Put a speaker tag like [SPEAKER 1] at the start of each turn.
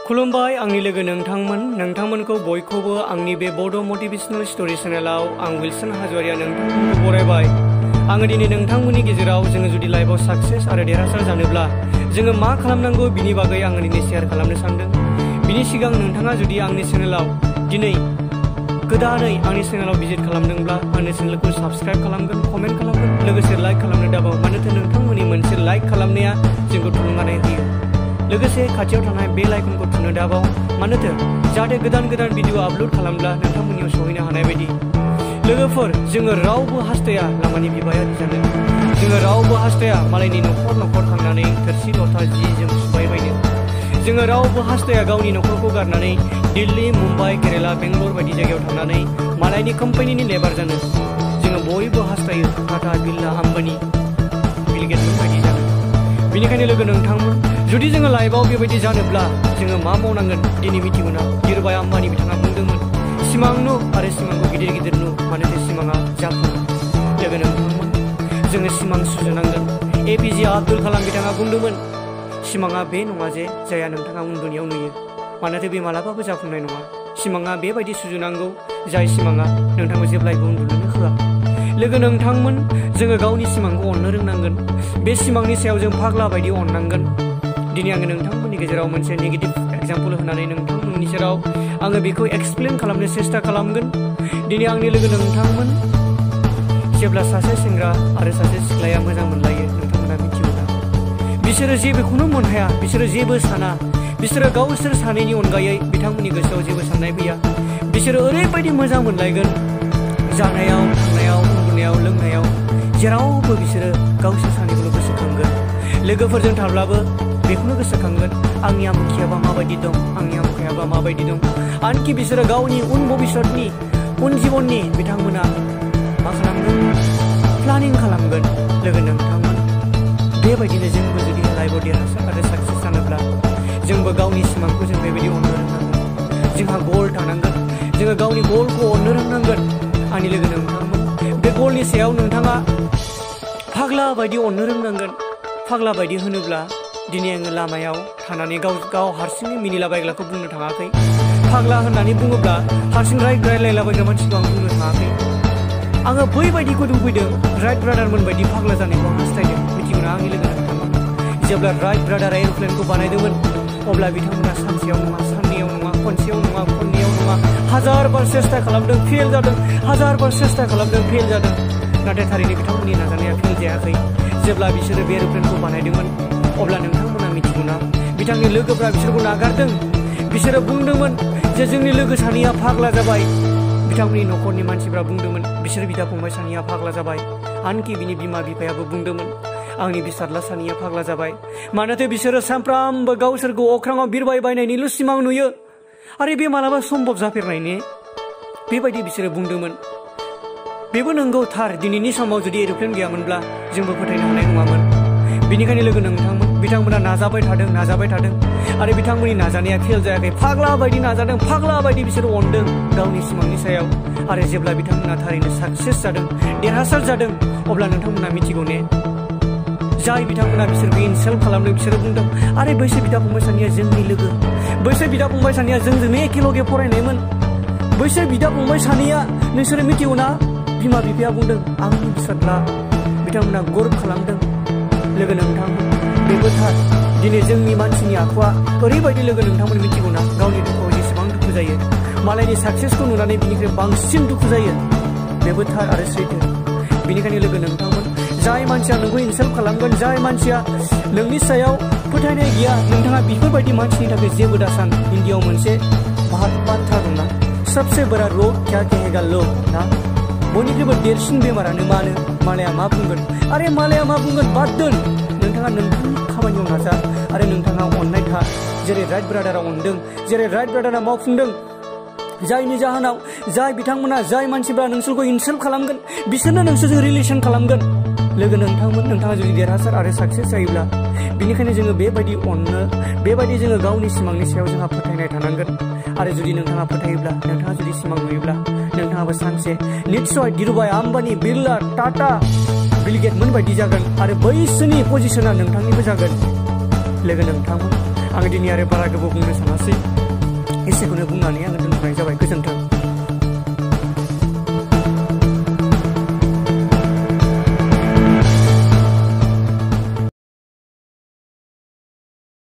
[SPEAKER 1] खुलुमबाय आंनि लोगो नोंथांमोनखौ बयखौबो आंनि बे बड' मटिभेशनेल स्ट'री चेनेलाव आं विल्सन हाज'वारिया नोंथांमोनखौ बरायबाय। आङो दिनै नोंथांमोननि गेजेराव जोङो जुदि लाइफआव साक्सेस आरो देरहासार जानोब्ला जोङो मा खालामनांगौ बिनि बागै आङो दिनै शेयार खालामनो सानदों। बिनि सिगां नोंथाङा जुदि आंनि चेनेलाव दिनै गोदानै आंनि चेनेलाव भिजिट खालामदोंब्ला आंनि चेनेलखौ साबस्क्राइब खालामगोन, कमेन्ट खालामगोन, लोगोसे लाइक खालामनो दाबाव। मानोना नोंथांमोननि मोनसे लाइक खालामनाया जोंखौ थुलुंगानाय होयो। लोगोसे खाथियाव थानाय बेल आइकनखौ थुनो दाबाव, मानोना जाहाथे गोदान भिडिअ आपल'ड खालामब्ला नोंथांमोननियाव सहैनो हानाय बायदि। लोगोफोर, जोङो रावबो हास्थाया लामानि बिबायारि जानो। जोङो रावबो हास्थाया मालायनि न'खर थांनानै थोरसि लथा जि जोम सुबायबायनो। जोङो रावबो हास्थाया गावनि न'खरखौ गारनानै दिल्ली, मुम्बाइ, केरेला, बेंगलर बायदि जायगायाव थांनानै मालायनि कम्पानिनि लेबार जानो। जोङो बयबो हास्थायो टाटा, बिरला, आम्बानी, बिल गेट्स बायदि जानो। बेनिखायनो लोगो नोंथांमोन, जुदि जोङो लाइफआव बेबायदि जानोब्ला जोङो मा मावनांगोन दिनै मिथिगौना? धीरुभाई आम्बानी बिथाङा बुंदोंमोन, सिमां नु आरो सिमांखौ गिदिर नु, मानोना सिमाङा जाफुङो। लोगो नोंथांमोन, जोङो सिमां सुजुनांगोन। APJ आब्दुल कालाम बिथाङा बुंदोंमोन, सिमाङा बे नङा जे जाया नोंथाङा उन्दुनायाव नुयो, मानोना बे मालाबाबो जाफुंनाय नङा। सिमाङा बेबायदि सुजुनांगौ जाय सिमाङा नोंथांखौ जेब्लायबो उन्दुनो होआ। लोगो नोंथांमोन, जोङो गावनि सिमांखौ अननो रोंनांगोन। बे सिमांनि सायाव जों फाग्ला बायदि अननांगोन। दिनै आङो नोंथांमोननि गेजेराव मोनसे नेगेटिभ एग्जाम्पल होनानै नोंथांमोननि सेराव आङो बेखौ एक्सप्लेन खालामनो सेस्था खालामगोन। दिनै आंनि लोगो नोंथांमोन, जेब्ला सासे सेंग्रा आरो सासे सिख्लाया मोजां मोनलायो, नोंथांमोना मिथिगौना? बिसोरो जेबोखौनो मोनहाया, बिसोरो जेबो साना। बिसोरो गावसोर सानैनि अनगायै बिथांमोननि गोसोआव जेबो साननाय फैया। बिसोरो ओरैबायदि मोजां मोनलायगोन, जानायाव, थांनायाव, उन्दुनायाव, लोंनायाव, जेरावबो बिसोरो गावसोर सानैखौल' गोसोखांगोन। लोगोफोरजों थाब्लाबो बेखौनो गोसोखांगोन, आंनि आमुखियाबा माबायदि दं, आंनि आमुखायाबा माबायदि दं। आनखि बिसोरो गावनि उन भबिष्यतनि, उन जिबननि बिथांमोना मा खालामगोन? प्लानिं खालामगोन। लोगो नोंथांमोन, बेबायदिनो जोंबो जुदि लाइफआव देरहासार आरो साक्सेस जानोब्ला जोंबो गावनि सिमांखौ जों बेबायदि अननो रोंनांगोन। जोंहा गल थानांगोन, जोङो गावनि गलखौ अननो रोंनांगोन। आंनि लोगो नोंथांमोन, बे गलनि सायाव नोंथाङा फाग्ला बायदि अननो रोंनांगोन। फाग्ला बायदि होनोब्ला दिनै आङो लामायाव थानानै गाव हारसिङै मिनिलाबायग्राखौ बुंनो थाङाखै। फाग्ला होननानै बुङोब्ला हारसिं रायलायलाबायग्रा मानसिखौ आं बुंनो थाङाखै। आङो बैबायदिखौ लुबैदों, राइट ब्रादारमोन बायदि फाग्ला जानायखौ आं हास्थायदों। मिथिगौना आंनि लोगो नोंथांमोन? जेब्ला राइट ब्रादारा एर'प्लेनखौ बानायदोंमोन, अब्ला बिथांमोना सानसेयाव नङा, साननैयाव नङा, खनसेयाव नङा, खननैयाव नङा, हाजार बार सेस्था खालामदों, फेल जादों। हाजार बार सेस्था खालामदों, फेल जादों। नाथाय थारैनो बिथांमोननि नाजानाया फेल जायाखै। जेब्ला बिसोरो बे एर'प्लेनखौ बानायदोंमोन, अब्ला नोंथांमोना मिथिगौना? बिथांनि लोगोफ्रा बिसोरखौ नागारदों। बिसोरो बुंदोंमोन जे जोंनि लोगो सानैया फाग्ला जाबाय। बिथांमोननि न'खरनि मानसिफ्रा बुंदोंमोन, बिसोर बिदा फंबाय सानैया फाग्ला जाबाय। आनखि बिनि बिमा बिफायाबो बुंदोंमोन, आंनि फिसाज्ला सानैया फाग्ला जाबाय। मानोथो बिसोरो सानफ्रामबो गावसोरखौ अख्राङाव बिरबाय बायनायनिल' सिमां नुयो। आरो बे मालाबा सम्भब जाफेरनायनि? बेबायदि बिसोरो बुंदोंमोन। बेबो नंगौ, थार। दिनैनि समाव जुदि एर'प्लेन गैयामोनब्ला जोंबो फोथायनो हानाय नङामोन। बेनिखायनो लोगो नोंथांमोन, बिथांमोना नाजाबाय थादों आरो बिथांमोननि नाजानाया फेल जायाखै। फाग्ला बायदि नाजादों, फाग्ला बायदि बिसोर अनदों गावनि सिमांनि सायाव। आरो जेब्ला बिथांमोना थारैनो साक्सेस जादों, देरहासार जादों, अब्ला नोंथांमोना मिथिगौ ने? जाय बिथांमोना बिसोरखौ इनसाल्ट खालामदों, बिसोरो बुंदों, आरे बैसोर बिदा फंबाय सानैया जोंनि लोगो, बैसोर बिदा फंबाय सानैया जोंजोंनो एखेलगे फरायनायमोन, बैसोर बिदा फंबाय सानैया, नोंसोरो मिथिगौ ना? बिमा बिफाया बुंदों, आंनि फिसाज्ला। बिथांमोना गर्व खालामदों। लोगो नोंथांमोन, बेबो थार। दिनै जोंनि मानसिनि आखुआ ओरैबायदि, लोगो नोंथांमोन मिथिगौना? गावनि दुखुआव जेसेबां दुखु जायो, मालायनि साक्सेसखौ नुनानै बिनिख्रुइ बांसिन दुखु जायो। बेबो थार आरो सैथो। बेनिखायनो लोगो नोंथांमोन, जाय मानसिया नोंखौ इनसाल्ट खालामगोन, जाय मानसिया नोंनि सायाव फोथायनाय गैया, नोंथाङा बेफोरबायदि मानसिनि थाखाय जेबो दासान। हिन्दीयाव मोनसे बाथ्रा दंना, सबसे बड़ा रोग क्या कहेगा लोग ना? बयनिख्रुइबो देरसिन बेमारानो मानो? मालाया मा बुंगोन? आरे मालाया मा बुंगोन बाद दोन। नोंथाङा नोंथांनि खामानियाव नाजा आरो नोंथाङा अननाय था। जेरै राइट ब्रादारा अनदों, जेरै राइट ब्रादारा मावफुंदों, जायनि जाहोनाव बिथांमोना, जाय मानसिफ्रा नोंसोरखौ इनसाल्ट खालामगोन, बिसोरनो नोंसोरजों रिलेसन खालामगोन। लोगो नोंथांमोन, नोंथाङा जुदि देरहासार आरो साक्सेस जायोब्ला, बेनिखायनो जोङो बेबायदि अननो, बेबायदि जोङो गावनि सिमांनि सायाव जोंहा फोथायनाय थानांगोन। आरो जुदि नोंथाङा फोथायोब्ला, नोंथाङा जुदि सिमां नुयोब्ला, नोंथाङाबो सानसे निस्सय धीरुभाई आम्बानी, बिरला, टाटा, बिल गेट्समोन बायदि जागोन। आरो बैसोरनि पजिशना नोंथांनिबो जागोन। लोगो नोंथांमोन, आङो दिनै आरो बारा गोबाव बुंनो सानासै एसेखौनो बुंनानै आङो दोनथ'नाय जाबाय गोजोन्थों।